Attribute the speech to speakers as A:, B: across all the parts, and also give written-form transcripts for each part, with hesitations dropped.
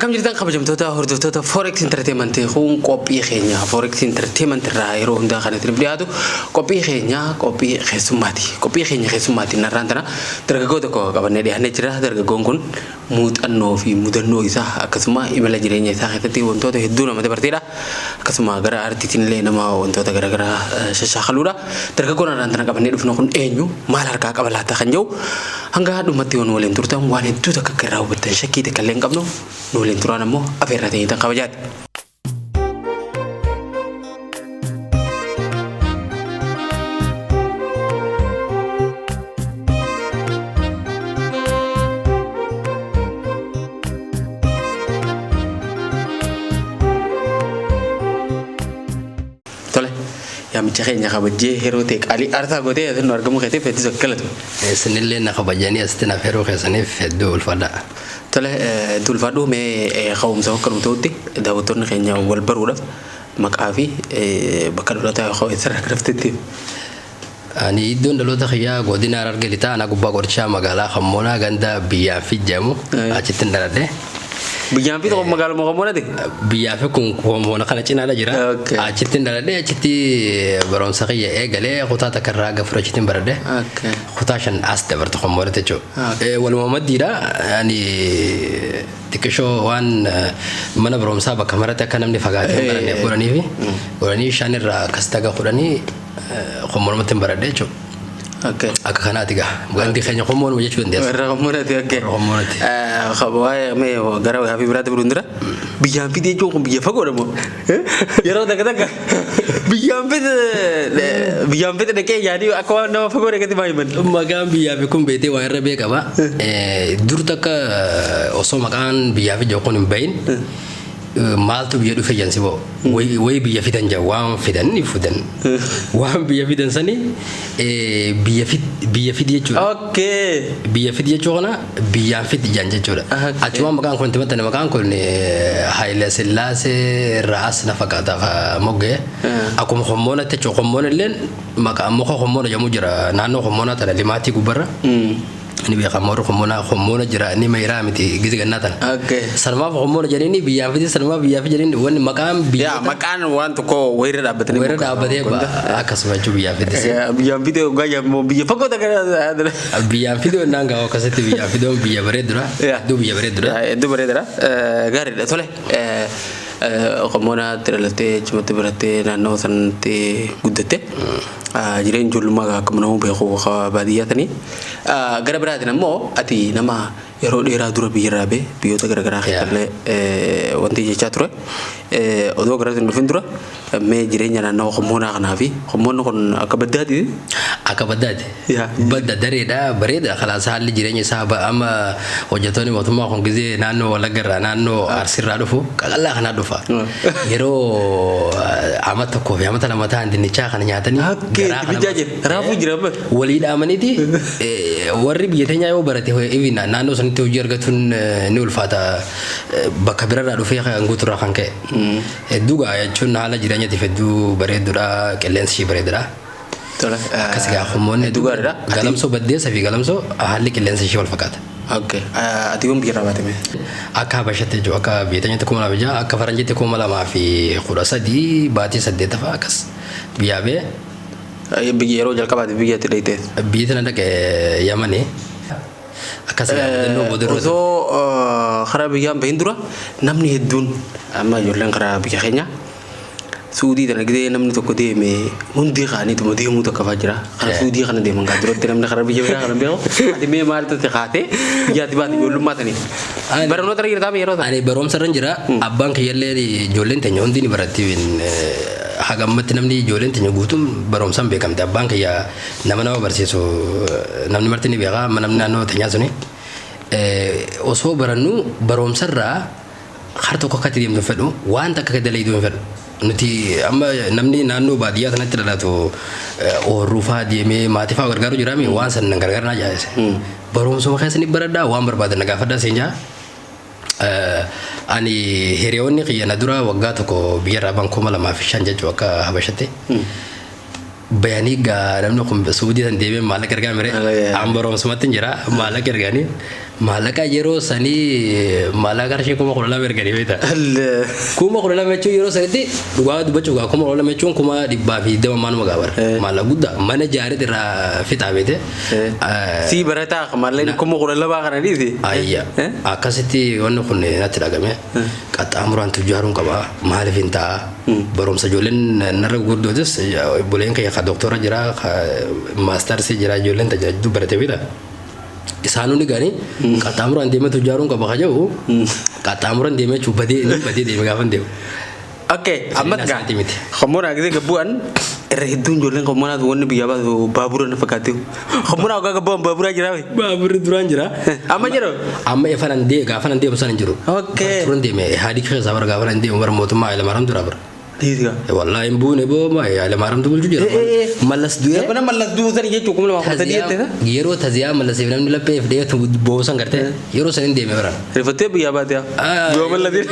A: Akkam jirtan, kabajamtoota hordoftoota Forex Entertainment? Kun qophii keenya Forex Entertainment irraa yeroo hundaa kan isiniif dhiyaatu qophii keenya qophii keessummaati. Qophii keenya keessummaatiin narraan tana dargaggoo tokko qabannee dhiyaannee jira. Dargaggoon kun muuxannoo fi mudannoo isaa, akkasuma imala jireenya isaa keessatti wantoota hedduu nama dabarteedha. Akkasuma gara aartiitiin illee nama wantoota garaagaraa shashaakaludha. Dargaggoon har'aan tana qabannee dhufne kun eenyu, maal harkaa qaba laata kan jedhu, hanga dhumatti yoo nu waliin turtan waan hedduu takka akka irraa hubattan shakkii takka illee hin qabnu. Nu waliin turaan ammoo afeerraa ta'ee tan kabajaati. Tole, yaamicha keenya kabajjee yeroo ta'e qaalii aarsaa gootee asiin nu argamuu keetiif hedduu tokko galatu.
B: Isinillee na kabajanii asitti naaf yeroo keessaniif hedduu ulfaadha.
A: Tole, hedduu ulfaadhu. Mee ka'umsa akka nu ta'utti daawwattoonni keenya wal baruudhaaf maqaa fi bakka dhalootaa yookaan eessarraa akka dhuftetti.
B: Ani iddoon dhaloota kiyyaa godina Harargee Lixaa, aanaa Gubbaa Qorichaa, magaalaa Kammoonaa, ganda Biyyaan fi jedhamu achitti hin dhaladhe.
A: Biyyaan fi tokko magaaluma Kammoonati?
B: Biyyaa fi kun Kammoona kana cinaadha jira. Achitti hin dhaladhe, achitti barumsa kiyya eegalee kutaa takka irraa haga 4 achitti hin baradhe. Kutaa 5 as dabarte Kammoonatti jechuudha. Waluma maddiidha. Ani xiqqishoo waan mana barumsaa bakka maratti akka namni fagaatee hin baranneef godhanii fi godhanii 5 irraa akkas taga 10 Kommoonumatti hin baradhe jechuudha. Akka kanaati gaa. Gandi keenya kommoonuma jechuu dandeessa.
A: Warra kommoonati, okay.
B: Warra kommoonati.
A: Waa'ee mee gara gaafii biraatti buruun dura, biyyaan fide jechuun kun biyya fagoodha moo? Yeroo takka takka biyyaan fide dhaqee yaadii akka waan nama fagoo dhaqetti maa himan?
B: Maqaan biyyaa fi kun beetee waan irra beekama. Dur takka osoo maqaan biyyaa fi kun hin bahin maaltu biyya dhufe jan si boo. Wayi biyya fidan jan, waan fidan ni fidan. Waan biyya fidan sani biyya fid, biyya fidi jechuudha. Biyya fidi jechuu kana biyyaan fidi jan jechuudha. Achumaan maqaan kun itti maxxane. Maqaan kun Haayile Sillaasee irraa as na fakkaata moggee. Akkuma kommoonatti jechuudha. Kommoon illeen maqaa muka kommoona jedhamu jira naannoo kommoonaa tana limaatii gubbarra. Ni beekama, warri kommoonaa kommoona jira, ni mayiraa miti gizi gannaa tana. Sanumaaf kommoona jedhanii biyyaan fidi, sanumaaf biyyaa fi jedhanii wanni maqaan
A: Yaa
B: biyyoota
A: maqaan waan tokko wayirra dhaabbatanii
B: wayirra dhaabbatee akkasuma jechuun biyyaan fidis.
A: Biyyaan fide hoggaa jedhamu biyya fagoo takka.
B: Biyyaan fidoo naan gaa'u akkasitti biyyaan fidoon biyya bareeddudha. Hedduu biyya bareeddudha.
A: Hedduu bareedaadha. Gaariidha. Tole. Qommonaatti dhalattee, achumatti barattee, naannoo sanatti guddatte. Jireenya ijoollummaa akkuma namuu beeku baadiyyaa tanii. Gara biraatiin ammoo ati nama yeroo dheeraa dura biyyarraa ba'e, biyyoota garaagaraa keessallee wanti jechaa ture. Odoo gara hin dhufin dura mee jireenya naannoo qommoonaa kanaa fi qommoonni kun akka baddaati?
B: Akka baddaati. Badda dareedha, bareeda. Kalaas haalli jireenya isaa amma hojjettoonni mootummaa kun gizee naannoo Wallagga irraa, naannoo Arsii irraa dhufu qaqallaa kanaa dhufa. Yeroo ama tokkoo fi amata 2 ta'an dinnichaa kana nyaatanii garaa kana
A: Dinnichaa jira. Raafuu jira amma.
B: Walii dhaamaniiti warri biyya teenyaa yoo barate even naannoo sanitti hojii argatuun ni ulfaata, bakka birarraa dhufee kan guuturraa kan ka'e. Hedduu gaa jechuun haala jireenyatiif hedduu bareedduudha, qilleensi ishii bareedudha.
A: Tole.
B: Akkas gaa hummoonni
A: Hedduu gaariidha.
B: Galamsoo baddeessa fi galamsoo haalli qilleensa ishee wal fakkaata.
A: Okay. Ati yoom biyyarraa baate mee?
B: Akka Habashatti jechuudha, akka biyya teenyatti 2006, akka faranjiitti 2013 baatii 8ffaa akkas biyyaa ba'e.
A: Biyya yeroo jalqabaatiif biyyatti dhayite.
B: Biyya tana dhaqe Yamanii. Akkas gaa mudannoo booda irra
A: Osoo karaa biyyaan bahin dura namni hedduun, amma ijoolleen karaa biyya keenya Suudii tana gidee namni tokko deeme hundi kaaniituma deemuu takka fa'aa jira. Karaa Suudii kana deeman gaa duratti namni karaa biyya biraa kana beeku. Ati mee maaltu si kaatee biyyaatti baate ijoollummaa sanii? Barnoota irra jirtaa yeroo sana?
B: Ani barumsa irra jira. Abbaan kiyyallee ijoolleen teenya hundi ni baratti. Haga ammatti namni ijoolleen teenya guutuun barumsaan beekamte. Abbaan kiyya nama nama barsiisu namni marti ni beeka. Amma namni naannoo teenyaa suni osoo barannu barumsarraa har tokko akka itti deemtu hin fedhu, waan takka akka dalayduu hin fedhu. Nuti amma namni naannoo baadiyyaa sanatti dhalatu ooyiruu fa'aa deemee maatii fa'aa gargaaru jiraami, waan san nan gargaara naa jaayise. Barumsuma keessa ni baradhaa, waan barbaadan na gaafadhaa siin jaa. Ani hiriyoonni kiyya na dura waggaa tokko biyyarraa ban 2005 jechuu akka Habashatti. Bayanii gaa namni kun Suudii san deemee maallaqa ergaa mire, an barumsumatti hin jira, maallaqa erganii Maallaqa yeroo sanii maallaqa qarshii 12,000 erganii beektaa. 12,000 jechuun yeroo sanitti dhugaa dubbachuuf gaa 12,000 jechuun 120,000 maanuma gaa bara. Maallaqa guddaa mana jaaret irraa fixaa beete.
A: Sii barataa maallaqni 12,000 kana dhiisi.
B: Ayya. Akkasitti wanni kun natti dhagame. Qaxxaamuraan tujjaaruun qaba. Maaliif hin ta'a? Barumsa ijoolleen narra gurguddootis obboleen kiyya ka doktora jira, ka maastarsii jira, ijoolleen tajaajiltuu barate beektaa. Isaanuu ni gani qaxxaamuraan deemee tujjaaruun qaba ka jedhu qaxxaamuraan deemee jechuun badee inni badee deeme gaafa deemu.
A: Okay, ammas gaa.
B: Isaanii miti.
A: Khommoonaa gisee gabbu'an irra hedduun ijoolleen khommonaatu wanni biyyaa baasu baabura na fakkaatti. Khommonaa waggaa gabbu'an baaburaa jiraa wee.
B: Baaburri duraan jira.
A: Amma jiru?
B: Amma efanan dee gaafa nan deemu sana hin jiru.
A: Okay.
B: Turan deeme haadhi keessaa bara gaafa nan deemu bara mootummaa Hayilamaariyaam dura bara.
A: Dhiisi gaa.
B: Wallaahi hin buune boo Hayilamaariyaamtu bulchu jira. Mallas du'ee.
A: Zabana Mallas du'uu sani jechuun 2013 jette sa?
B: Yeroo taziyaa Mallasiif namni laphee fi dheetu boosan gartee yeroo san hin deeme bara.
A: Rifattee biyyaa baate yaa.
B: Ah.
A: Du'a Mallasiin.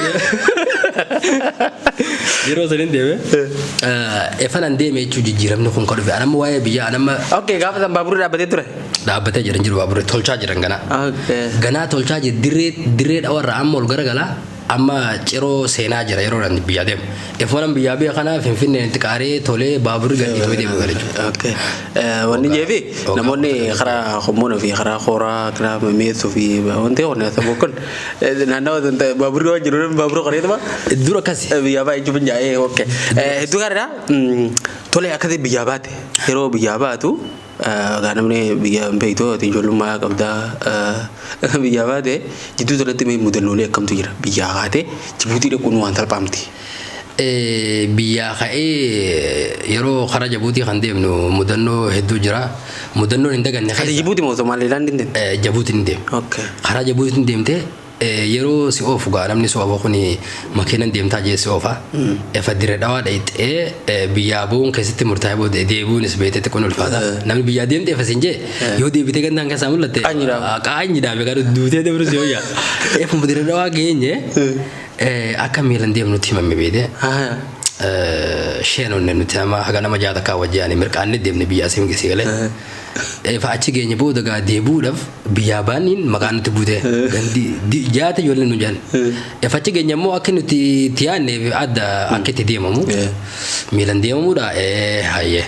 B: Yeroo san hin deeme. Efanan deeme jechuun jijjiiramni kun kan dhufe. Anamma waa'ee biyyaa anamma
A: Okay, gaafa san baaburri dhaabbatee ture.
B: Dhaabbatee jiran jiru baaburri tolchaa jiran ganaa.
A: Okay.
B: Ganaa tolchaa jira dirree dirree dhawarra amma ol garagalaa amma ciroo seenaa jira yeroo nan biyyaa deemu. Efumanan biyyaa biyya kana Finfinneen itti qaaree tolee baaburri gadhiifamee deemu gara jechuudha.
A: Okay. Wanni jeefi namoonni karaa Khommoona fi karaa Kooraa karaa Mi'eessuu fi wanti kun saboo kun naannawa sun ta'e baaburri waan jiru baabura qoreetuma
B: Dura akkasi.
A: Biyyaa baay'ee jechuun jaa'ee okay. Hedduu gaariidha. Tole akkasii biyyaa baate yeroo biyyaa baatu gaa namni biyya hin beektu ati ijoollummaa qabdaa biyyaa baate jidduu sanatti mee mudannoolee akkamtu jira biyyaa kaatee Jibuutii dhaquun waan salphaa miti.
B: Biyyaa ka'ee yeroo karaa Jabuutii kan deemnu mudannoo hedduu jira. Mudannoon hin daganne
A: Ati
B: keessa
A: Jibuutii moo Somaalilaandiin deemte?
B: Jabuutiin hin deemne.
A: Okay.
B: Karaa Jabuutiin deemtee Yeroo si oofu gaa namni si oofu kuni makiinan deemtaa jee si oofa. Efa Dire Dhawaa dhayxee biyyaa bu'uun keessatti murtaa'ee booda deebi'uunis beektee xiqqoo ni ulfaata. Namni biyyaa deemte efa siin jee yoo deebitee gandaan keessaa mul'atte
A: Qaanyi dhaaba.
B: Qaanyi dhaabe garuu duutee deemnu si wayya. Efuma Dire Dhawaa geenye akka miilan deemnu nutti himame beekte. Sheenonne nuti nama haga nama jaata kaa wajji yaane mirqaanne deemne biyyaa si galee. Efa achi geenye booda gaa deebi'uudhaaf biyyaa baaniin maqaan nutti buute gandi jaata ijoolleen nu jaan. Efa achi geenye immoo akka nuti itti yaadne adda akka itti deemamu miilan deemamuudha hayyee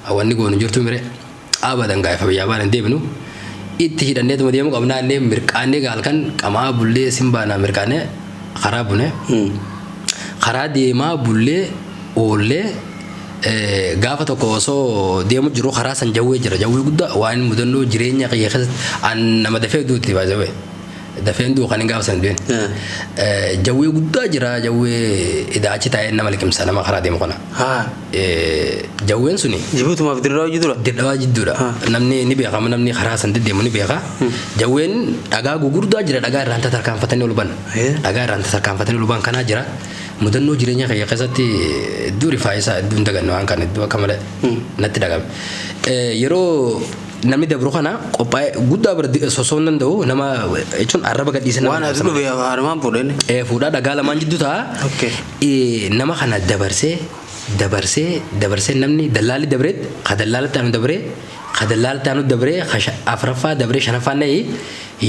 B: wanni goonu jirtu mire abadan gaa efa biyyaa baan hin deebinu itti hidhanneetuma deemuu qabnaa innee mirqaannee gaa halkan qamaa bullee simbaanaa mirqaannee karaa bune karaa deemaa bullee oollee. Gaafa tokko osoo deemu jiru karaa san jawwee jira. Jawwee guddaa waan mudannoo jireenya kiyya keessatti an nama dafee duuti by the way. Dafeen du'u kan hin gaafa san du'in. Jawwee guddaa jira jawwee idaa achi taa'ee nama liqimsa nama karaa deemu kana. Jawween suni.
A: Jibuutumaaf Dirredawaa jidduudha?
B: Dirredawaa jidduudha. Namni ni beekama namni karaa san deddeemu ni beeka. Jawween dhagaa gugurdaa jira dhagaa irraan tatarkaanfatanii ol ban. Dhagaa irraan tatarkaanfatanii ol ban kanaa jira. Mudannoo jireenya kiyya keessatti hedduu rifaayisaa hedduu hin daganne waan kana hedduu akka malee natti dhagame. Yeroo namni dabru kana qophaa'ee guddaa bira sosoo hin danda'u nama jechuun arraba gadhiisee nama
A: Waan as
B: dabarsa malee.
A: dhufe haarumaan fuudheen.
B: Fuudhaa dhagaa lamaan jidduu ta'a.
A: Okay.
B: Nama kana dabarsee dabarsee dabarsee namni dallaalli dabreet ka dallaalatti aanu dabree ka dallaalatti aanu dabree ka afraffaa dabree shanaffaa na'ee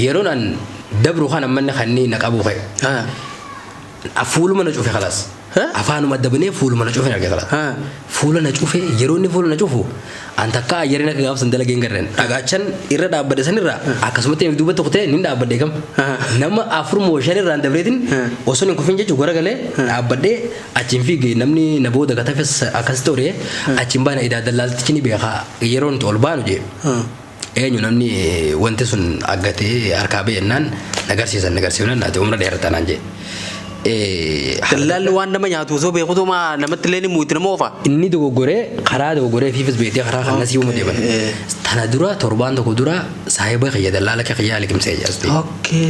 B: yeroon an dabru kana manni kan inni na qabu ka'e. Fuuluma na cufe kalaas. Afaanuma adda banee fuuluma na cufe arge kalaas. Fuula na cufe yeroo inni fuula na cufu an takka ayyariin akka gaaf san dalagee hin garreen. Dhagaachan irra dhaabbadhe sanirraa akkasumatti inni duuba tokko ta'e nin dhaabbadhe kam. Nama afur moo shan irraan dabreetiin osoo hin kufin jechuun garagalee dhaabbadhee achiin fiige namni na booda gatafes akkas ture achiin baana idaa dallaaltichi ni beeka yeroo nuti ol baanu jee. Eenyu namni wanti sun aggatee harkaa ba'e jennaan na garsiisan na garsiifnaan ati umra dheeratta naan jee.
A: Dallaalli waan nama nyaatu osoo beekutu maa namatti illee ni muutti nama oofa.
B: Inni dogoggoree karaa dogoggoree fiifis beektee karaa kan nasii uuma deeman. Tana dura torbaan tokko dura saahiba kiyya dallaala kee kiyyaa liqimsee jaasti.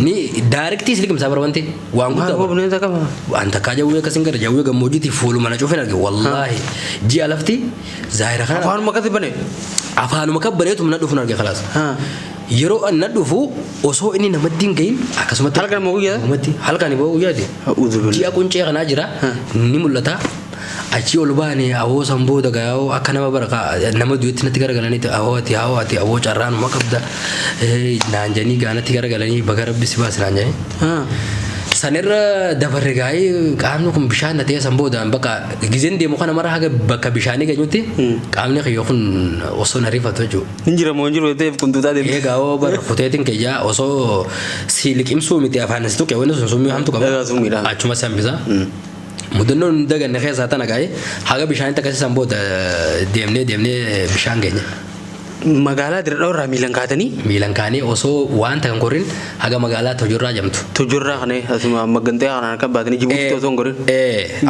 B: Ni daarektiis liqimsaa bara wanti waan guddaa.
A: Maal bineensa qaba?
B: Waan takkaa jawwee akkas hin gara jawwee gammoojjiitii fuuluma na cufeen arge wallaahi ji'a lafti zaahira kana.
A: Afaanuma akkasi bane.
B: Afaanuma kabbaneetuma na dhufu arge kalaas. Yeroo an na dhufu osoo inni namatti hin gahin akkasumatti.
A: Halkan moo guyyaa?
B: Namatti halkan boo guyyaati.
A: A'uudhu billah.
B: Ji'a quncee kanaa jira ni mul'ata. Achi ol baane awoo san booda gaa'oo akka nama bara nama du'etti natti garagalanii awoo ati awoo ati awoo carraanuma qabda naan jedhanii gaanatti garagalanii baga rabbi si baase naan jedhanii. Sanirra dabarre gaa'ee qaamni kun bishaan na ta'e san boodaan bakka gizeen deemu kana mara haga bakka bishaanii geenyutti qaamni kiyya kun osoo na rifatu jechuudha.
A: Hin jira moo hin jiru jettee kuntuutaa deemte.
B: Egaa hoo bara kuteetiin kiyyaa osoo si liqimsuu miti afaan si tuqe wanni sun summii hamtu qaba.
A: Egaa summiidha.
B: Achuma si hambisa. Mudannoon hin daganne keessaa tana gaa'ee haga bishaanitti akkasii san booda deemnee deemnee bishaan geenye.
A: Magaalaa Dirredhawa irraa miilan kaatanii?
B: Miilan kaanee osoo waan takka hin korin haga magaalaa Tojorraa jedhamtu.
A: Tojorraa kana asuma magganxee kanaan akka baatanii Jibuutitti osoo hin gorin.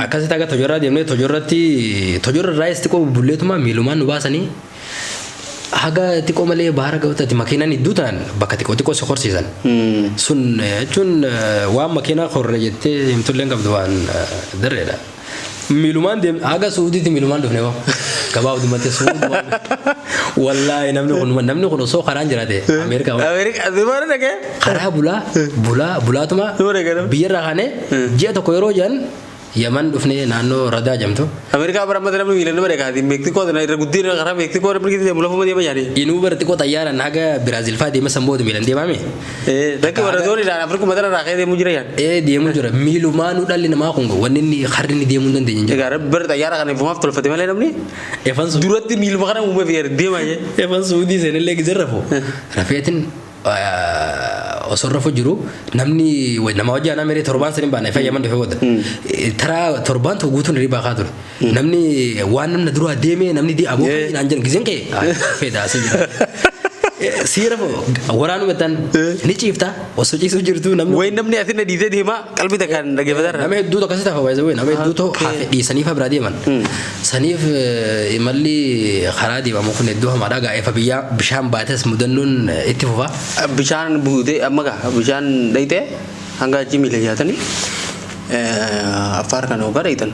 B: Akkasitti haga Tojorraa deemnee Tojorratti Tojorra irraayis xiqqoo bubbulleetuma miilumaan nu baasanii haga xiqqoo malee baara ga'utti makiinaan iddoo tanaan bakka xiqqoo xiqqoo si horsiisan. Sun jechuun waan makiinaa korre jettee himtullee hin qabdu waan darreedha. Miilumaan deem haga Suudiitti miilumaan dhufne hoo. Gabaabdumatti Suudumaan. Wallaahi namni kun osoo karaan jiraate Ameerikaa.
A: Ameerikaa dubaara dhaqee.
B: Karaa bulaa bulaa bulaatuma
A: Dubara gara.
B: Biyyarraa kaanee ji'a tokko yeroo jedhan Yaman dhufnee naannoo Radaa jedhamtu.
A: Ameerikaa bara amma namni miilan nama dhaqaati. Meeksikoo sana irra guddina karaa Meeksikoo irra mirgi deemu lafuma deema jaanii.
B: Inuu bara xiqqoo xayyaaraan haga Biraazil fa'aa deema san booda miilan deemaame.
A: Bakki warra zooniidhaan Afrikuma tana irraa ka'ee deemuu jira yaan.
B: Ee deemuu jira. Miilumaanuu dhalli namaa kun wanni inni harri inni deemuu hin dandeenye hin jiru.
A: Egaa rabbi bara xayyaara kana ifumaaf tolfate malee namni
B: Efan su
A: duratti miiluma kana uume fi deema jee.
B: Efan Suudii seenellee gizee rafu. Rafeetin osoo rafu jiru namni nama wajjin anaa miree torbaan saniin baana efa Yaman dhufee booda. Taraa torbaan tokko guutuun hirribaa kaa ture. Namni waan namni duraa deemee namni aboo naan jedhan gizeen ka'e feetaa asii jira. Siira waraanuma tan ni ciifta osoo ciisuu jirtu namni.
A: Wayi namni asin dhiisee deema qalbii takkaan dhaggeeffatarra.
B: Nama hedduutu akkasitti hafa baay'ee nama hedduutu hafe dhiisanii fa biraa deeman. Saniif imalli karaa deemamu kun hedduu hamaadha. Gaa efa biyyaa bishaan baates mudannoon itti fufa.
A: Bishaan buutee amma gaa bishaan dhayitee hanga achi miila jaatanii Affaar kana hoggaa dhayitan.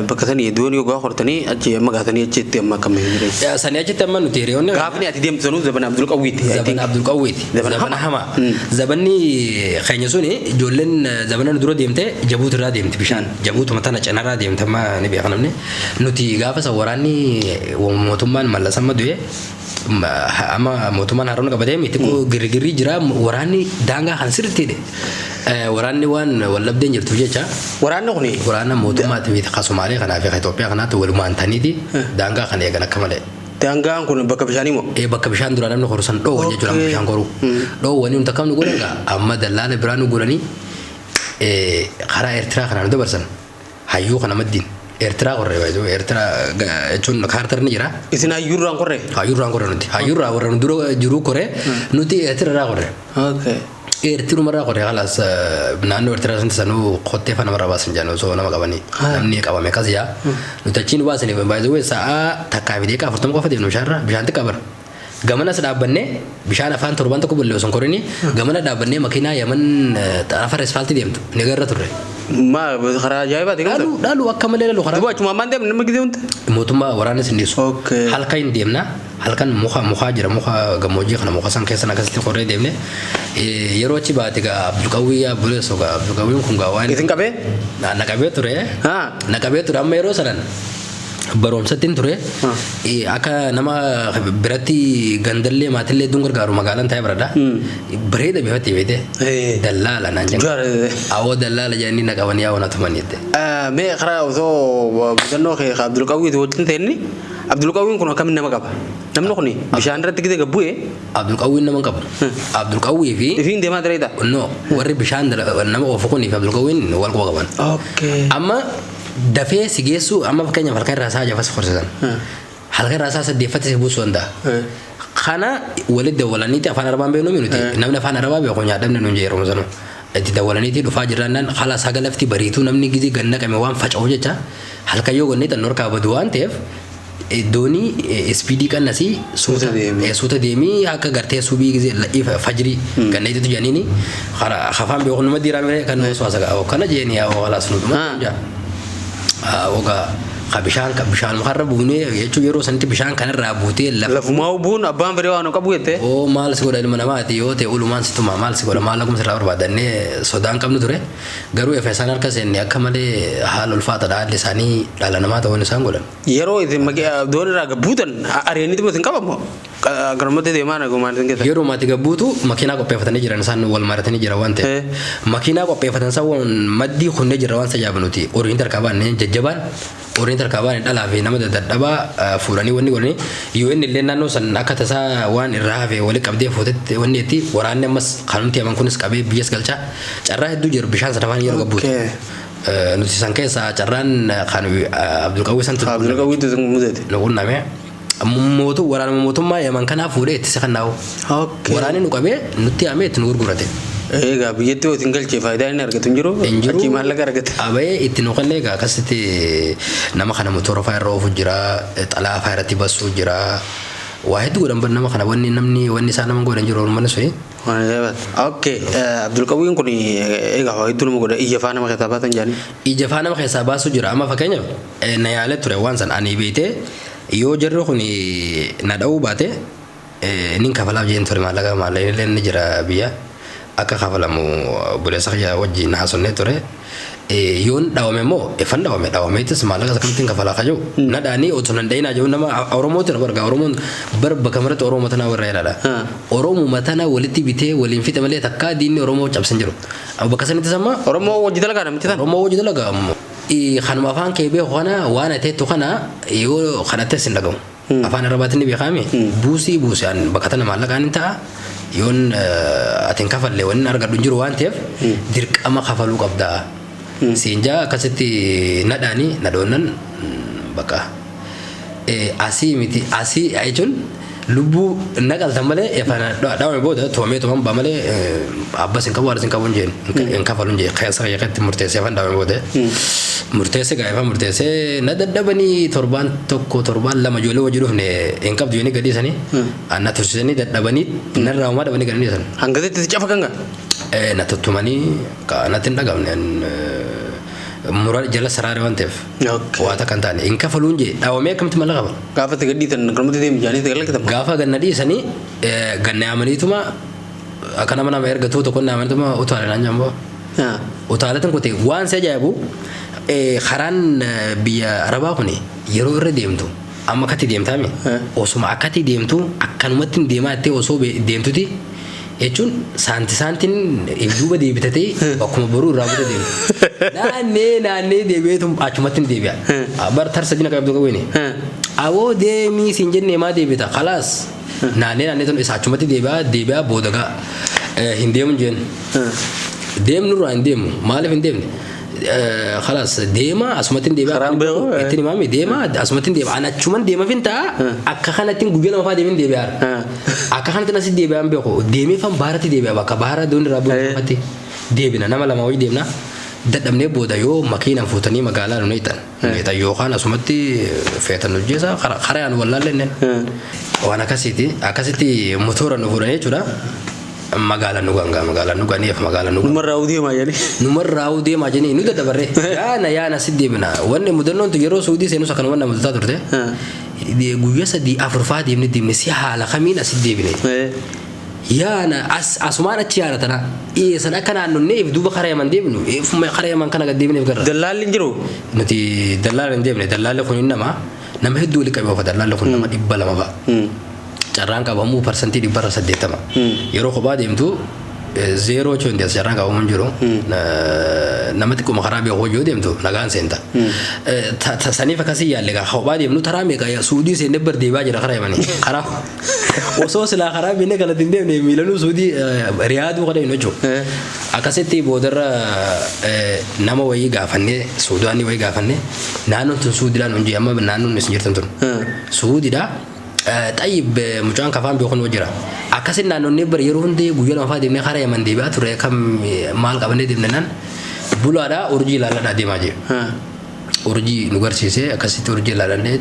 A: Bakka sanii doonii hoggaa hortanii achi amma gaatanii achitti amma akkam jireenya.
B: Sanii achitti amma nuti hiriyoonni.
A: Gaafni ati deemtu sanuu zabana Abdul Qawwiiti. I
B: Zabana
A: think.
B: Abdul Qawwiiti.
A: Zabana
B: Zabana
A: hamaa.
B: hamaa. Zabanni keenya suni ijoolleen zabana nu dura deemte Jabuuti irraa deemti bishaan. Jabuutuma tana cinarraa deemte amma ni beeka namni. Nuti gaafa san waraanni mootummaan Mallas amma du'e amma mootummaan haroon qabatee miti xiqqoo girgirrii jira waraanni daangaa kan sirriitti hidhe. Waraanni waan wal dhabdeen jirtuuf jecha
A: Waraanni kuni
B: waraana mootummaati miti ka Somaalee kanaa fi ka Itoophiyaa kanaatti walumaan taniiti daangaa kana eegan akka malee.
A: Daangaan kun bakka bishaanii moo?
B: Ee bakka bishaan duraa namni koru san dhoowwan jechuudha amma bishaan koru. Dhoowwanii nuti akkam nu godhan gaa amma dallaala biraa nu godhanii karaa Eertiraa kanaa nu dabarsan hayyuu kana maddiin Eertiraa korre baay'ee Eertiraa jechuun kaartar ni jira.
A: Isin hayyuurraan korre?
B: Hayyuurraan korre nuti hayyuurraa warra nu dura jiru korre nuti Eertiraarraa korre. Eertirumarraa korre khalaas naannoo Eertiraa sanatti sanuu kottee fa namarraa baasan jedhan osoo nama qabanii namni qabame akkas jaa nuti achiin baasanii baay'ee sa'aa 1:40 qofa deemnu bishaanirra bishaan xiqqaa bara. Gamanas dhaabbannee bishaan afaan torban tokko bulle osoo hin korini gamana dhaabbannee makiinaa Yaman xarafa asfaaltii deemtu ni garra turre.
A: Maa karaa ajaa'ibaati kamta?
B: Dhalu dhalu akka malee dhalu karaa.
A: Duuba achuma ammaan deemne nama gisee hunda?
B: Mootummaa waraanis hin dhiisu. Halkan hin deemna halkan muka mukaa jira muka gammoojjii kana muka san keessan akkasitti korree deemne yeroo achi baate gaa Abdulqawwii yaa buleessu gaa Abdulqawwiin kun gaa waan.
A: Isin qabee?
B: Na qabee ture. Na qabee ture amma yeroo sanan. Barumsatti ture akka nama biratti gandallee maatillee hedduun gargaaru magaalaan taa'ee baradha. Bareeda bifatti beekte. Dallaala naan jedhan. Awoo dallaala jedhanii na qabanii yaa'u na tumanii jette.
A: Mee karaa osoo mudannoo kee Abdulqawwiiti wajjin ta'inni Abdulqawwiin kun akkamiin nama qaba? Namni kun bishaan irratti gizee gad bu'e.
B: Abdulqawwiin nama hin qabu. Abdulqawwii fi.
A: Ifiin deemaa jireedha?
B: No warri bishaan nama oofu kunii fi Abdulqawwiin wal quba qaban. Amma dafee si geessu amma fakkeenyaaf halkan irraa sa'a jafas horsiisan. Halkan irraa sa'a saddeeffatti si buusuu danda'a. Kana walitti dawwalaniiti afaan arabaan beeknu nuti namni afaan arabaa beeku nyaadhamne nuun yeroo sanu. Itti dawwalaniiti dhufaa jirraan haala saga lafti bariituu namni gizee ganna qame waan faca'u jecha halkan yoo ganne xannoo harkaa badu waan ta'eef doonii speedii qannasii suuta deemii akka gartee subii gizee fajrii ganneetitu jedhaniini afaan beeku nama diiraa miree kan osoo asa kana jeeni yaa halaas nu dhuma jaa ogaa Ka bishaan ka bishaan mukarra buunee jechuun yeroo sanitti bishaan kanarraa buutee lafa.
A: Lafumaa buun abbaan fedhee waan qabu jettee.
B: Oo maal si godha ilma namaati yoo ta'e ulumaan si tuma maal si godha maal akkuma sirraa barbaadannee sodaan qabnu ture garuu efa isaan harka seenne akka malee haala ulfaataadha haalli isaanii dhala namaa ta'uun isaan godhan.
A: Yeroo isin doon irraa gabbuutan ari'aniituma isin qabamoo garumatti deemaa nagumaan isin keessa.
B: Yeroo maatii gabbuutu makiinaa qopheeffatanii jiran isaan wal maratanii jiran waan ta'eef makiinaa qopheeffatan san maddii kunnee jirra waan sajaabu nuti horiin tarkaa baanne jajjabaan horiin tarkaa baanne dhalaa fi nama dadhabaa fuudhanii wanni godhanii UN illee naannoo san akka tasaa waan irraa hafe wali qabdee fuutetti wanni itti waraanni ammas kanumti yaman kunis qabee biyyas galchaa carraa hedduu jiru bishaan sana afaan yeroo gabbuutu. Nuti san keessaa carraan kan Abdulqawwii santu
A: Abdulqawwiitu mudate.
B: Nu qunname. Mootu waraanuma mootummaa Yaman kanaa fuudhee itti si kannaa'u. Waraanni nu qabee nutti yaamee itti nu gurgurate.
A: Egaa biyyatti yoo isin galchee faayidaa inni argatu hin jiru.
B: Hin jiru.
A: Achii maallaqa argata.
B: Abee itti nu kennee egaa akkasitti nama kana motora fa'aa irra oofu jira, xalaa fa'aa irratti bassuu jira. Waa hedduu godhan bar nama kana wanni namni wanni isaan nama godhan jiru ormanni suni.
A: Waan ajaa'ibaati. Okay, Abdulqawwiin kun egaa waa hedduu nama godha ija faa nama keessaa baatan jedhanii.
B: Ija faa nama keessaa baasuu jira. Amma fakkeenyaaf na yaalee ture waan san ani beeytee yoo jarri kun na dha'uu baate nin kafalaaf jeen ture maallaqa maallaqni illee ni jira biyya akka kafalamu obboleessa kiyya wajjin haasofnee ture. Yoon dhawame immoo ifan dhawame dhawameetis maallaqa akkamittiin kafalaa ka jiru na dha'anii otoo nan dha'inaa jiru nama Oromooti na barga Oromoon bar bakka maratti Oromoo tanaa warra ilaala. Oromuma tana walitti bitee waliin fixe malee takkaa diinni Oromoo cabsan jiru. Bakka sanittis amma
A: Oromoo wajji dalagaa namichi tan.
B: Oromoo wajji dalagaa ammoo. Kanuma afaan kee beeku kana waan ati jettu kana yoo kadhattes hin dhagahu. Afaan Arabaatiin ni beekaami. Buusii buusi an bakka tana maallaqaan hin ta'a. Yoon ati hin kafalle wanni argadhu hin jiru waan ta'eef dirqama kafaluu qabda. Siin jaa akkasitti nadhaani nadhoonnan bakka asii miti asii jechuun lubbuu naqaltan malee dhawame booda tumamee tuman baa malee abbas hin qabu haadhas hin qabu hin jeen hin kafalu hin jeen keessa keessatti murteessee afaan dhawame booda murteesse gaa afaan murteessee na dadhabanii torbaan tokko torbaan lama ijoollee wajji dhufne hin qabdu jedhanii gadhiisanii na tursiisanii dadhabanii narraa homaa dhabanii gad dhiisan.
A: Hangasitti si cafa ganga?
B: Na tuttumanii natti hin dhagamne mura jala saraare waan ta'eef. Waa takka hin taane hin kafaluun jee dhaawamee akkamitti mallaqa kafala.
A: Gaafa itti gadhiisan akkanumatti deemi jedhanii itti galakkatan.
B: Gaafa ganna dhiisanii ganna yaamaniituma akka nama nama ergatuu tokko yaamaniituma utaale naan jamboo. Utaaletin kute waan si ajaa'ibu karaan biyya Arabaa kuni yeroo irra deemtu amma akkatti deemtaami osuma akkatti deemtu akkanumatti deemaa jettee osoo deemtuti jechuun saanti saantiin if duuba deebitatee bakkuma boruu irraa buta deemtu. Naannee naannee deebi'eetu achumatti hin deebi'a. Bar tarsa dina qabdu qabu Awoo deemii siin jennee maa deebita kalaas naannee naannee tun isa achumatti deebi'a deebi'a booda gaa hin deemu jeen. Deemnu irraa hin deemu maaliif hin deemne? Kalaas deema asumatti hin deebi'a.
A: Karaan beeku.
B: Ittiin himaami deema asumatti hin deema. Ani achuman deema fin ta'a akka kanatti guyyaa lama fa'aa deemin deebi'a. Akka kanatti nasi deebi'aan beeku deemee fan baaratti deebi'a bakka baara doon irraa bu'uufatti deebina nama lama wajji deemna. Dadhabnee booda yoo makiinaan fuutanii magaalaa nu neexan. Neexan yookaan asumatti feetan nu jeessa karaa nu wallaallee waan akkasiiti akkasitti motora nu fuudhanii jechuudha. Magaalaan nu gangaa magaalaan nu ganiif magaalaan nu
A: Numarraa deemaa jedhanii.
B: Numarraa deemaa jedhanii nu daddabarree yaana yaana si deemna wanni mudannoon tu yeroo suudii seenus akkanuma nama mudataa turte guyyaa 3 4 fa'aa deemne deemne si haala kamiin asi deebine yaana as asumaan achi yaana tana san akka naannonnee if duuba karaa yaman deemnu ifuma karaa yaman kana gad deemneef garra.
A: Dallaalli hin jiru.
B: Nuti dallaala hin deemne dallaalli kun nama hedduu walitti qabee oofa dallaalli kun nama 200 fa'a. Carraan qabamuu parsantii 80%. Yeroo kophaa deemtu zeeroo jechuun hin carraan qabamuu hin jiru. Nama xiqquma karaa beeku yoo deemtu nagaan seenta. Saniif akkasii yaalle gaa kophaa deemnu taraa meeqa suudii seennee bar deebi'aa jira karaa yamanii. Karaa osoo silaa karaa beeknee kanatti hin deemne miilanuu suudii riyaaduu kana hin jechuudha. Akkasitti boodarra nama wayii gaafannee suudaanii wayii gaafannee naannoon tun suudiidhaan hundee amma naannoon isin jirtan tun suudiidha. Xayyib mucaan kafaan beekun jira. Akkasin naannonnee bara yeroo hundee guyyaa lama fa'aa deemnee karaa yaman deebi'aa turre kam maal qabannee deemne naan bulaadhaa urjii ilaaladhaa deemaa jira. Urjii nu garsiisee akkasitti urjii ilaalannee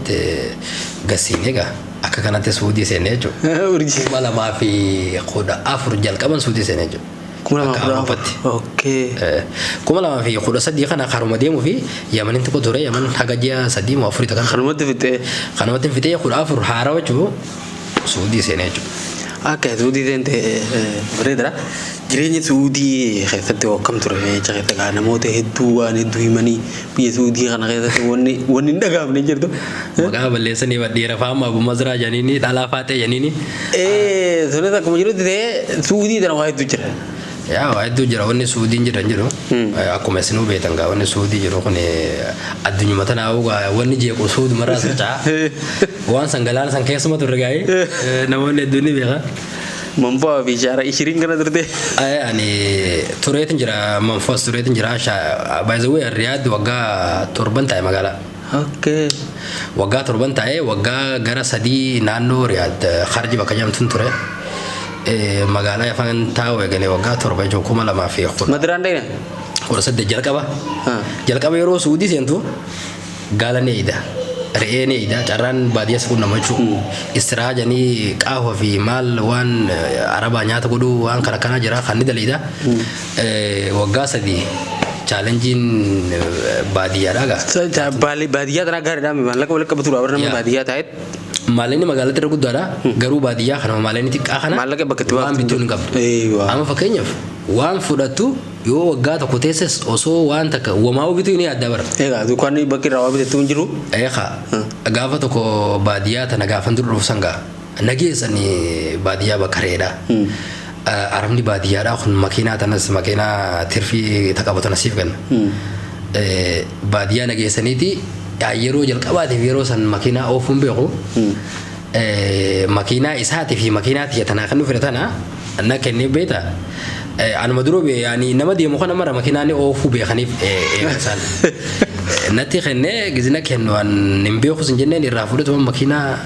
B: gasiinee egaa akka kanatti suudii seennee jechuudha.
A: Urjii.
B: 2014 jalqaban suudii seennee jechuudha.
A: 2014. Okay.
B: 2013 kana karuma deemuu fi Yamaniin tokko ture. Yaman haga ji'a 3 moo 4 takkan.
A: Kanumatti fixee.
B: Kanumatti fixee 14 haarawaa jechuun Suudii seenee jechuudha.
A: Akka Suudii seente bareedara. Jireenya Suudii keessatti akkam ture jecha keessa gaa namoota hedduu waan hedduu himanii biyya Suudii kana keessatti wanni hin dhagahamne hin jirtu.
B: Maqaa balleessanii dhiira faama Abu Mazraa jedhaniini, dhalaa faaxee jedhaniini.
A: Sunis akkuma jirutti ta'ee Suudii tana waa hedduu jira.
B: Yaa, waa hedduu jira. Wanni Suudiin jiran jiru. Akkuma isinuu beektan gaa, wanni Suudii jiru kun addunyuma tanaa wanni jeequ Suudumarraa socho'a. Waan san galaana san keessuma turre gaa'ee namoonni hedduun ni beeka.
A: Manfaa fi shaara ishiriin kana turte.
B: Ani tureetin jira, Manfoos tureetin jira. By the way, Riyaad waggaa 7 taa'e magaalaa. Waggaa 7 taa'e, waggaa gara 3 naannoo Riyaad Kharji bakka jedhamtuun ture. Magaalaa afaan taa'u eegalee waggaa 7 jechuun 2010
A: Madiraan dhayna?
B: 18 jalqaba. Jalqaba yeroo Suudii seentu gaala ni eeyida. Re'ee ni eeyida. Carraan baadiyyaa si qunnama jechuudha. Istiraa jedhanii qaahwa fi maal waan arabaa nyaata godhuu waan kana kanaa jira kan ni daleeyida. Waggaa 3 challengeiin baadiyyaadhaa gaa.
A: Baadiyyaa tanaa gaariidhaa, maallaqa walitti qabatu warra nama baadiyyaa taa'etti.
B: Maallaqni magaalatti irra guddaadha. Garuu baadiyyaa kana maallaqni xiqqaa kana
A: Maallaqa bakka itti
B: waan bituu hin qabdu. Amma fakkeenyaaf waan fudhattu yoo waggaa tokko teesses osoo waan takka wamaa bituu ni yaaddaa bara.
A: Egaa dukkaanni bakki irraa waa bitattu hin jiru.
B: Eegaa gaafa tokko baadiyyaa tana gaafan dura dhufu gaa nageessanii baadiyyaa bakka reedha. Arabni baadiyyaadhaa kun makiinaa tanas makiinaa tirfii taqabu tana siif kenna. Baadiyyaa nageessaniiti yeroo jalqabaatiif yeroo san makiinaa oofuun beeku. Makiinaa isaatii fi makiinaa tiyya tanaa kan dhufe tana na kennee beekta. Anuma dura yaani nama deemu kana mara makiinaan oofuu beekaniif eegan isaan. Natti kennee gizina kennu an hin beeku sin jenneen irraa fudhatuma makiinaa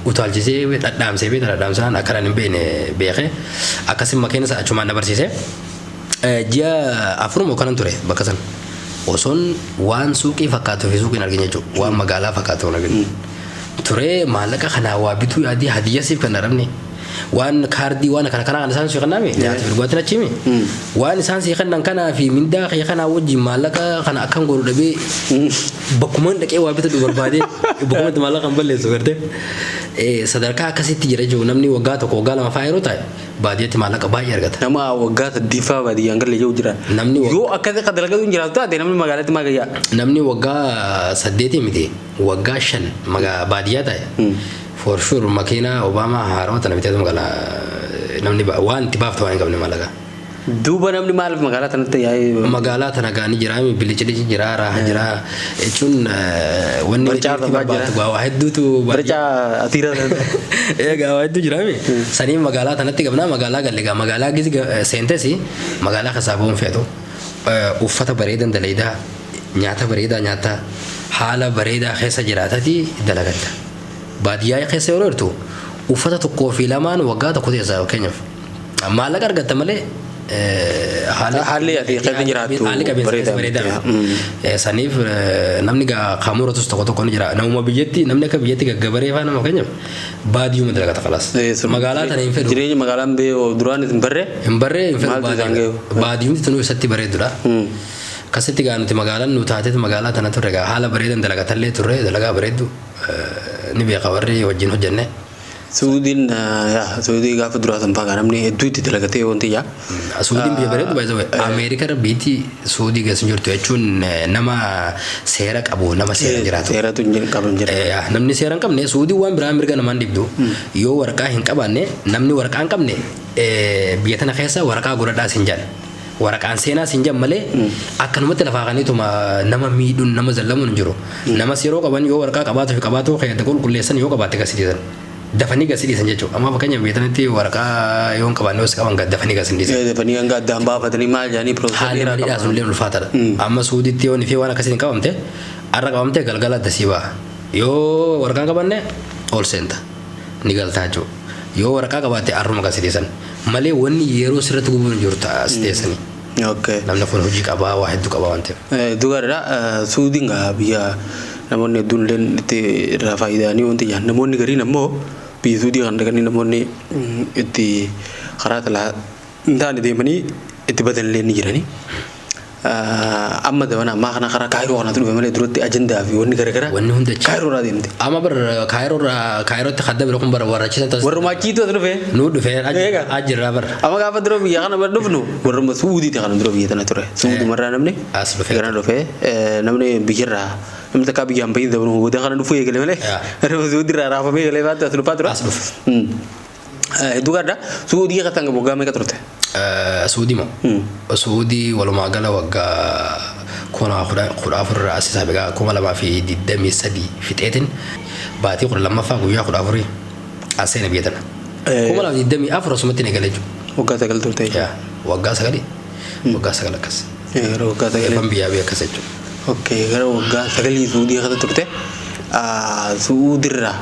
B: utaalchisee dhadhaamsee beekta, dhadhaamsaan akkanaan hin beekne beekee akkasin makiina sana achumaan na barsiise. Ji'a 4 kanan ture bakka sana. Osoon waan suuqii fakkaatu fi suuqiin argine jechuudha. Waan magaalaa fakkaatu hin argine. Turee maallaqa kanaa waa bituu yaadii hadiyya siif kan arabne. Waan kaardii waan kana kana kan isaan sii kenname nyaata fi dhugaatiin achiimi. Waan isaan sii kennan kanaa fi mindaa kee kanaa wajjin maallaqa kana akkam godhu dhabee bakkumaan dhaqee waa bitatu barbaadee bakkuma itti maallaqa kan balleessu gartee. Sadarkaa akkasitti jira jechuudha. Namni waggaa 1 waggaa 2 fa'aa yeroo ta'e baadiyyaatti maallaqa baay'ee argata.
A: Nama waggaa saddeeffaa baadiyyaan galee jiru jira.
B: Namni
A: Yoo akkasii kan dalagatu hin jiraatu taate namni magaalatti maa gayyaa?
B: Namni waggaa 8 miti, waggaa 5 baadiyyaa ta'e. For sure makiinaa Obaamaa haarawaa tana bitee magaalaa namni waan itti baaftu waan hin qabne maallaqa.
A: Duuba namni maaliif magaalaa tanatti yaa'ee?
B: Magaalaa tana gaanii jira, bilicilici jira, raaha jira jechuun wanni
A: Barcaa
B: itti
A: fa'aa
B: barbaadu
A: jira.
B: waa hedduutu
A: Barcaa atiira.
B: Egaa waa hedduu jira mi. Saniif magaalaa tanatti qabnaa magaalaa galle gaa magaalaa gisi seentes magaalaa keessaa bu'uun feetu. Uffata bareedan daleedaa, nyaata bareedaa nyaata, haala bareedaa keessa jiraatati dalagatta. Baadiyyaa keessa yeroo jirtu uffata tokkoo fi lamaan waggaa tokko teessa fakkeenyaaf. Maallaqa argatta malee
A: Haalli ati keessa jiraattu
B: haalli qabeessa keessa
A: bareedaa
B: bareedaa.
A: miti.
B: Saniif namni gaa kaamuratus tokko tokko ni jira. Namuma biyyatti namni akka biyyatti gaggabaree faa nama fakkeenyaaf baadiyyuma dalagata kalaas. Magaalaa tana hin fedhu.
A: Jireenya magaalaan bee duraan hin barree.
B: Hin barree, hin fedhu.
A: Maaltu isaan
B: baadiyyaa.
A: ga'u?
B: Baadiyyumti tunuu isatti bareedudha. Akkasitti gaa nuti magaalaan nu taateet magaalaa tana turre gaa haala bareedan dalagatallee turre, dalagaa bareeddu ni beeka warri wajjin hojjenne.
A: Suudiin yaa Suudii gaafa duraa san fa'aa namni hedduu itti dalagatee wanti yaa.
B: Suudiin biyya bareeddu baay'ee. Ameerika irra biitti Suudii keessa jirtu jechuun nama seera qabu, nama seera jiraatu.
A: Seeratu hin jiru qabu hin jiru.
B: Namni seera hin qabne Suudii waan biraa mirga namaan dhibdu yoo waraqaa hin qabaanne, namni waraqaa hin qabne biyya tana keessa waraqaa godhadhaas hin jedhan. Waraqaan seenaas hin jedhan malee akkanumatti lafaa kaniituma nama miidhuun nama zallamuun hin jiru. Namas yeroo qaban yoo waraqaa qabaatu fi qabaatu keessa qulqulleessan yoo qabaatte gasi dhiisan. Dafanii gasi dhiisan jechuudha. Amma fakkeenyaaf biyya tanatti waraqaa yoo hin qabaanne yoo si qaban dafanii gasi dhiisan.
A: Dafanii hanga addaan baafatanii maal jedhanii processii
B: Haalli
A: dheeraa
B: maniidhaa
A: qaba.
B: sunillee ulfaataadha. Amma Suudiitti yoo fi waan akkasiin qabamte har'a qabamte galgala addasii ba'a. Yoo waraqaa hin qabanne ol seenta. Ni galtaa jechuudha. Yoo waraqaa qabaatte har'uma gasi dhiisan. Malee wanni yeroo sirratti gubuun hin jiru as teessanii. Namni kun hojii qabaa, waa hedduu qabaa waan ta'eef.
A: Dhugaadha. Suudiin gaa biyya namoonni hedduun illee itti irraa faayidaanii wanti jedhan. Namoonni gariin ammoo biyya Suudii kan dhaqanii namoonni itti karaa talaa Hin taane deemanii itti badanillee ni jirani. Amma dabana ammaa kana karaa Kaayiroo kanatu dhufe malee duratti ajandaa fi wanni garaagaraa
B: Wanni hundi achi.
A: Kaayiroo irraa deemte.
B: Amma bar Kaayiroo Kaayirootti kadda bira kun bara warra achi san
A: Warrumaa achiitu as dhufe.
B: Nuu dhufee
A: Eega.
B: ajirraa bar.
A: Amma gaafa dura biyya kana bar dhufnu warruma Suudiiti kana dura biyya tana ture. Suudumarraa namni
B: As dhufe.
A: Gara dhufe namni biyyarraa namni takkaa biyyaan bahin dabru booda kana dhufuu eegale malee. Warruma Suudiirraa raafamee eegale baatu as dhufaa ture.
B: As dhufe.
A: Hedduu gaariidha. Suudii keessatti hanga waggaa meeqa turte?
B: Suudii moo? Suudii walumaa gala waggaa 2014 irraa as isaa beekaa 2023 fixeetiin baatii 12ffaa guyyaa 14 as seene biyya tana. 2024 asumatti ni galee jechuudha.
A: Waggaa 9 turte.
B: Yaa, waggaa 9. Waggaa 9 akkas.
A: Gara waggaa 9.
B: Eebbaan biyyaa biyya akkas jechuudha.
A: Okay, gara waggaa 9 Suudii keessa turte. Suudirraa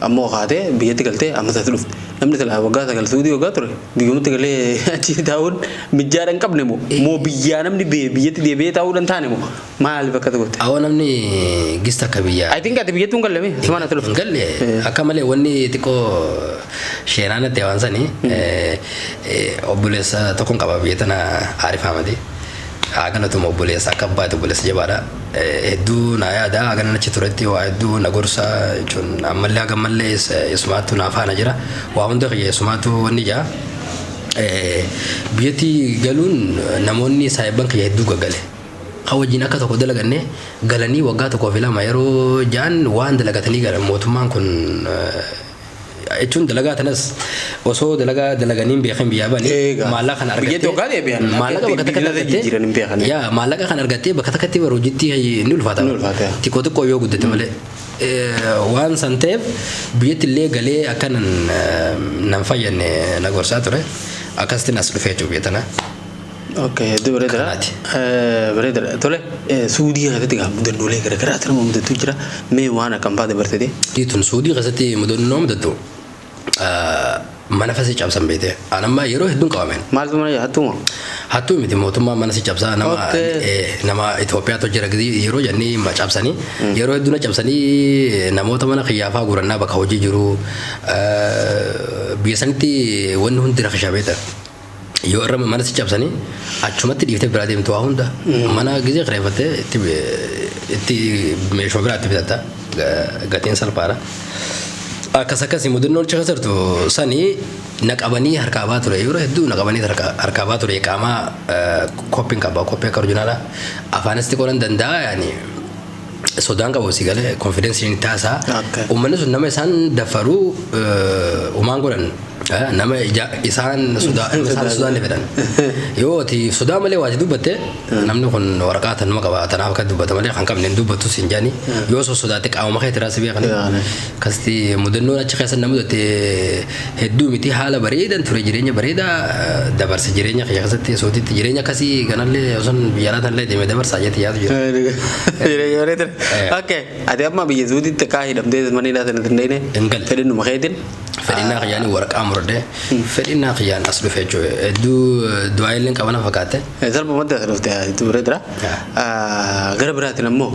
A: ammoo kaatee biyyatti galtee amma isaatti dhufte. Namni silaa waggaa 9 Suudii waggaa ture biyyumatti galee achi taa'uun mijaadha hin qabne moo? Moo biyyaa namni biyyatti deebi'ee taa'uu hin taane moo? Maaliif akka goote?
B: Awwa namni gista akka biyyaa.
A: I think ati biyyatti hin galle mee? Sumaan ati dhufte.
B: Hin galle akka malee wanni xiqqoo sheenaan natti waan sanii obboleessa tokkon qaba biyya tana Arif Ahmadi. Haa galatuma obboleessa akka abbaati obboleessa jabaadha. Hedduu naa yaada haga nan achi turetti waa hedduu na gorsa jechuun ammallee haga ammallee isumaatu naa faana jira. Waa hunda kiyya isumaatu wanni jaa. Biyyatti galuun namoonni saayibban kiyya hedduu gaggale. Kan wajjin akka tokko dalaganne galanii waggaa 1 fi 2 yeroo jaan waan dalagatanii galan mootummaan kun jechuun dalagaa tanas osoo dalagaa dalaganii hin beekin biyyaa bani maallaqa kana
A: argattee biyyatti waggaa deebi'an
B: maallaqa bakka takka argattee
A: jijjiiran hin beekan.
B: Yaa maallaqa kana argattee bakka takkatti bara hojiitti ni ulfaata.
A: Ni ulfaata.
B: Xiqqoo xiqqoo yoo guddate malee. Waan san ta'eef biyyatti illee galee akka nan nan fayyadne na gorsaa ture. Akkasitti as dhufee jechuudha biyya tana.
A: Okay, hedduu bareedaadha.
B: Kanaati.
A: Bareedaadha. Tole, Suudii keessatti egaa mudannoolee garaagaraa nama mudatu jira. Mee waan akkam fa'aa dabartite?
B: Tun Suudii keessatti mudannoo mudattu mana fasii cabsan beekte. An amma yeroo hedduun qabameen.
A: Maaltu mana hattuuma?
B: Hattuu miti mootummaa mana si cabsaa nama nama Itoophiyaatu jira yeroo jennee cabsanii yeroo hedduu na cabsanii namoota mana kiyyaafaa gurannaa bakka hojii jiru biyya sanitti wanni hundi rakishaa beekta. Yoo irra mana si cabsanii achumatti dhiiftee biraa deemtu waa hunda mana gizee kireeffattee itti meeshuma biraatti bitatta gatiin salphaadha. Akkas akkasii mudannoon achi keessa jirtu sanii na qabanii harkaa baa ture yeroo hedduu na qabanii harkaa baa ture qaamaa koppiin qaba koppii akka original afaanis xiqqoo nan danda'a yaani sodaan qabu si galee confidence iin taasaa uummanni sun nama isaan daffaruu umaan godhan nama isaan sodaa isaan sodaan ni fedhan yoo ati sodaa malee waa ati dubbatte namni kun waraqaa tanuma qaba tanaaf akka dubbata malee kan qabne hin dubbattu siin jaani yoo sodaate qaamuma kee tiraa si beekani akkasitti mudannoon achi keessa nama mudatte hedduu miti haala bareedan ture jireenya bareedaa dabarse jireenya kiyya keessatti Suudiitti jireenya akkasii kanallee osoo biyya alaa tanallee deemee dabarsaa jetti yaadu jira.
A: Jireenya bareedaa. Okay. Ati amma biyya Suudiitti akka hidhamtee mana hidhaa sana hin dhayne.
B: Hin galle.
A: Fedhinnuma keetiin.
B: Fedhinnaa kiyyaan waraqaa muradhee fedhinnaa kiyyaan as dhufe jechuudha. Hedduu du'aa illee qabana fakkaate.
A: Salphumatti as dhufte hedduu bareedaa. Gara biraatiin ammoo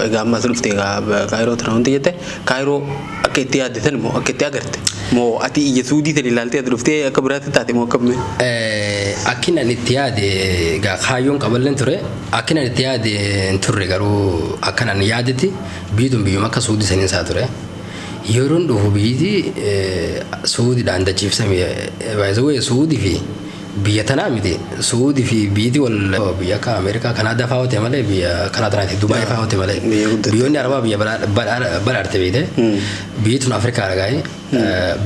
A: egaa amma as dhufte egaa Kaayiroo tana hundi jette Kaayiroo akka itti yaaddetan moo akka itti agarte moo ati ija Suudii tana ilaaltee as dhuftee akka biraatti taate moo akkam?
B: Akkin ani itti yaade egaa kaayyoon qaballeen ture akkin ani itti yaade hin turre garuu akkan ani yaadetti biyyi tun biyyuma akka Suudii saniin isaa ture. Yeroon dhufu biyyiti Suudiidhaan dachiifsame baay'ee Suudii fi biyya tanaa miti Suudii fi biyyiti wal biyya akka Ameerikaa Kanaadaa fa'aa hote malee biyya kanaa tanaati Dubaay fa'aa hote malee
A: Biyya guddatte.
B: Biyyoonni Arabaa biyya badhaadhte beekte biyyi tun Afrikaa dhagaa'ee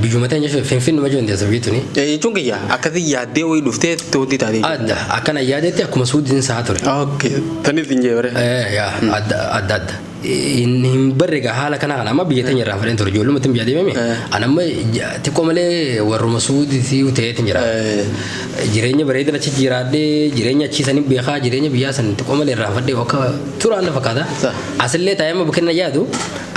B: biyyuma ta'e jechuun Finfinnuma jechuun deessa biyyi tuni.
A: Jechuun kiyya akkasii yaaddee wayii dhuftee wanti taatee.
B: Adda akkana yaadetti akkuma Suudiin isaa ture.
A: Okay. Tanis hin jee bare.
B: Yaa adda adda adda. Hin barre egaa haala kana kana amma biyya teenya irraa fedhan ture ijoollumatti biyya deemame. An amma xiqqoo malee warruma Suudiitii ta'eetiin jira. Jireenya bareedan achi jiraadhee jireenya achii sanii beekaa jireenya biyyaa san xiqqoo malee irraa fadhee akka turaan na fakkaata. Asillee taa'ee amma bakka inni yaadu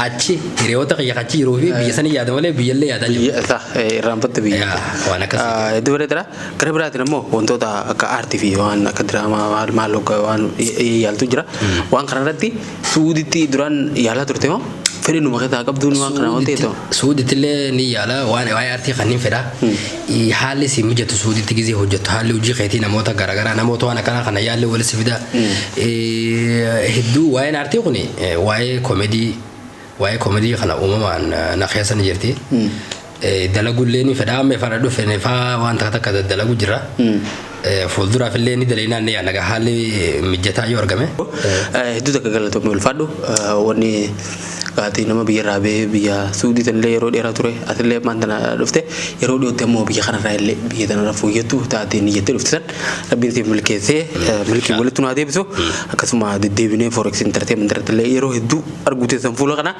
B: achi hiriyoota kiyya achi jiruu fi biyya sanii yaada malee biyyallee yaadaa jiru.
A: Biyya isaa irraanfatte biyya.
B: Yaa, waan akkasii.
A: Hedduu bareedaadha. Gara biraatiin ammoo wantoota akka aartii fi waan akka diraamaa maal maal waan yaaltu jira. Waan kanarratti Suuditti duraan yaalaa turte moo Fedhi numa keessaa qabduun waan kana waan ta'e ta'u.
B: Suuditti illee ni yaala, waan waa'ee aartii kanneen fedha. Haalli si mijatu Suuditti gizee hojjettu, haalli hojii keetii, namoota garaagaraa, namoota waan akkanaa kana yaalli walitti fida. Hedduu waa'een aartii kun waa'ee koomedii kana uumamaan na keessa ni jirti. Dalagullee ni fedha, amma ifaan dhufe faa waan takka takka dalagu jira. Fuulduraaf illee ni dalaginaan ni yaadna, haalli mijataa yoo argame.
A: Hedduu takka galatoomii, ulfaadhu. Wanni gaatii nama biyya irraa bahee biyya Suudii tanillee yeroo dheeraa ture, atillee ammaan tana dhufte, yeroo dhiyootti ammoo biyya kanarraa illee biyya tanarra fooyyattu taatee ni jettee dhufte san Rabbiin siif milkeessee milkii walitti nu haa deebisu. Akkasuma deddeebinee Forex Entertainment irratti illee yeroo hedduu arguu teessan fuula kana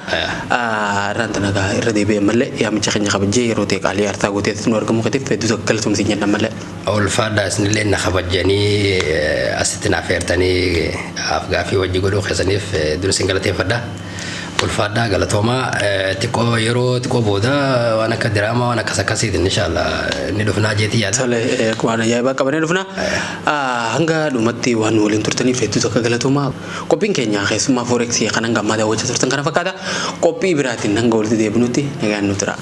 A: irraan tana gaa irra deebi'ee mallee yaamicha keenya kabajjee yeroo ta'e qaalii aarsaa gootee nu argamu keetiif hedduu takka galatoomsi jenna mallee.
B: Ulfaadhaa, isinillee na kabajjanii asitti na affeertanii afgaaffii wajji godhuu keessaniif dur isin galateeffadha. Ulfaadhaa, galatoomaa. Xiqqoo yeroo xiqqoo booda waan akka diraamaa, waan akkas akkasiitiin inshallah ni dhufnaa jeetii yaada.
A: Tole, waan ajaa'ibaa qabannee dhufna. Hanga dhumatti waan nu waliin turtaniif hedduu takka galatoomaa. Qophiin keenya keessummaa Forex kan hanga ammaa daawwachaa turtan kana fakkaata. Qophii biraatiin hanga walitti deebinutti nagaan nu tura.